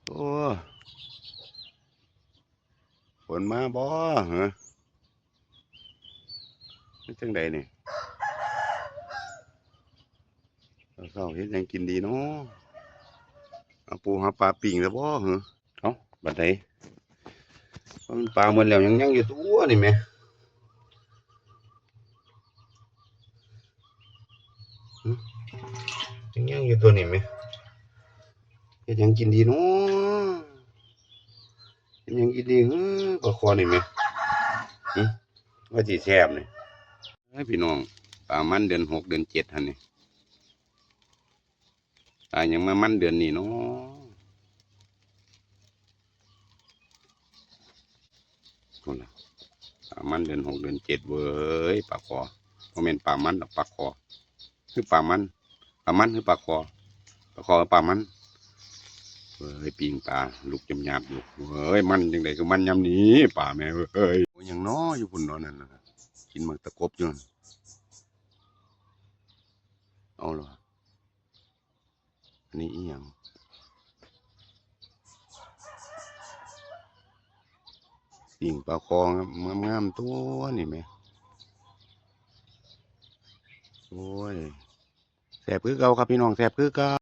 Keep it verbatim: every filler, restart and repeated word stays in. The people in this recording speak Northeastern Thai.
โอ้ ฝนมาบ่เหรอ เป็นจังใดนี่ เช้าๆเฮ็ดหยังกินดีเนาะ เอาปูหาปลาปิ้งแล้วบ่เหรอ เอ้า บัดใด มันปลาหมดแล้ว ยัง ยังอยู่ตัวนี่แหม หึ ยัง ยังอยู่ตัวนี่แหม เฮ็ดหยังกินดีเนาะ เฮ็ดหยังกินดี หึ ปลาคอนี่แหม หึ ว่าสิแซ่บนี่ เอ้ย พี่น้อง ปลามันเดือนหกเดือนเจ็ดหั่นนี่ ปลาหยังมามันเดือนนี้เนาะ พู้นล่ะ ปลามันเดือนหกเดือนเจ็ดเว้ย ปลาคอ บ่แม่นปลามันดอก ปลาคอ คือปลามัน ปลามันคือปลาคอ ปลาคอคือปลามัน เว้ย ปิ้งปลา ลูกยำๆอยู่ เว้ย มันจังใดคือมันยำนี้ ปลาแม่เว้ย โอ้ย หยังน้ออยู่พุ้นเนาะ นั่นน่ะ กินหมากตะกบอยู่นั่น เอาล่ะ อันนี้อีหยัง ปิ้งปลาคองามๆตัวนี่แหม โอ้ย แซ่บคือเก่าครับพี่น้อง แซ่บคือเก่า